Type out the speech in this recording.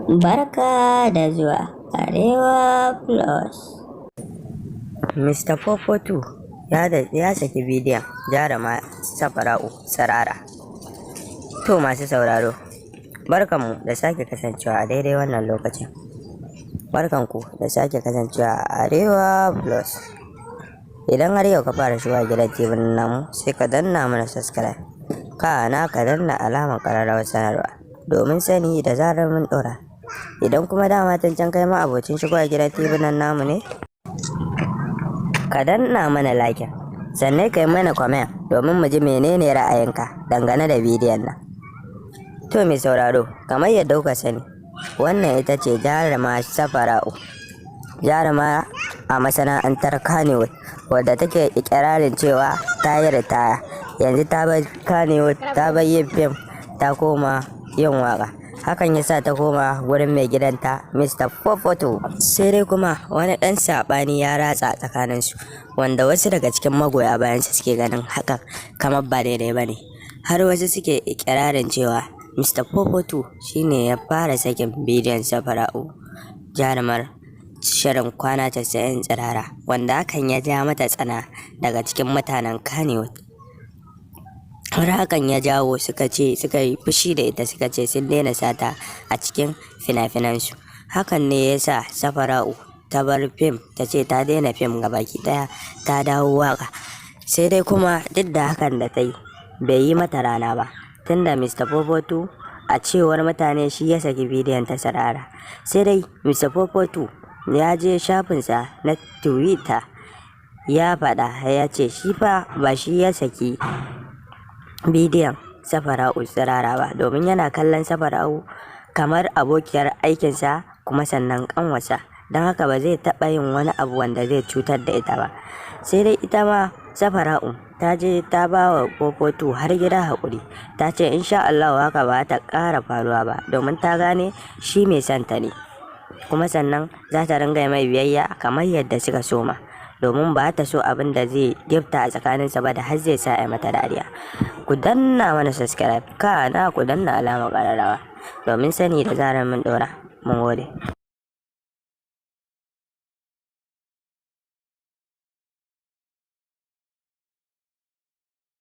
Barka da zuwa Arewa Plus. Mr. 442 ya saki bidiyon jaruma Safara'u tsirara. To masu sauraro, barkanmu da sake kasancewa a daidai wannan lokacin. Barkanku da sake kasancewa a Arewa Plus. Idan har yau ka fara shiga gidan TV namu, sai ka danna mana subscribe. Kana ka danna alamar ƙararrawar sanarwa domin sani da zarar mun ɗora. Idan kuma dama tun can kai ma abocin shigowa gidan TV nan namu ne, ka danna mana like, sannan ka yi mana comment domin mu ji menene ra'ayinka dangane da bidiyon nan. To mai sauraro, kamar yadda kuka sani, wannan ita ce jaruma Safara'u, jaruma a masana'antar Kannywood, wadda take ikirarin cewa ta yi ritaya, yanzu ta bar Kannywood, ta bar yin fim, ta koma yin waka. Hakan ya sa ta koma gurin mai gidanta, Mr. 442. Sai dai kuma wani ɗan saɓani ya ratsa tsakaninsu, wanda wasu daga cikin magoya bayansa suke ganin hakan kamar ba daidai ba ne, har wasu suke ikirarin cewa Mr. 442 shine ya fara sakin bidiyon Safara'u, jarumar shirin Kwana 90 tsirara, wanda hakan ya ja mata tsana daga cikin mutanen Kannywood, har hakan ya jawo suka ce suka yi fushi da ita, suka ce sun daina sata a cikin fina-finansu. Hakan ne ya sa Safara'u ta bar fim, ta ce ta daina fim gabaki daya, ta dawo waka. Sai dai kuma duk da hakan da ta yi bai yi mata rana ba, tunda Mr. 442 a cewar mutane shi ya saki bidiyon ta tsirara. Sai dai Mr. 442 ya je shafinsa na Twitter ya faɗa, ya ce shi fa ba shi ya saki bidiyon Safara'u tsirara ba, domin yana kallon Safara'u kamar abokiyar aikinsa kuma sannan kanwarsa, don haka ba zai taɓa yin wani abu wanda zai cutar da ita ba. Sai dai ita ma Safara'u ta je ta ba wa 442 har gida haƙuri, ta ce insha Allah haka ba ta ƙara faruwa ba, domin ta gane shi mai santa ne, kuma sannan za ta ringa mai biyayya kamar yadda suka soma, domin ba ta so abin da zai gifta a tsakaninsa ba da har zai sa a mata dariya. Ku danna mana subscribe, kana ku danna alamar ƙararrawa domin sani da zarar mun ɗora. Mun gode.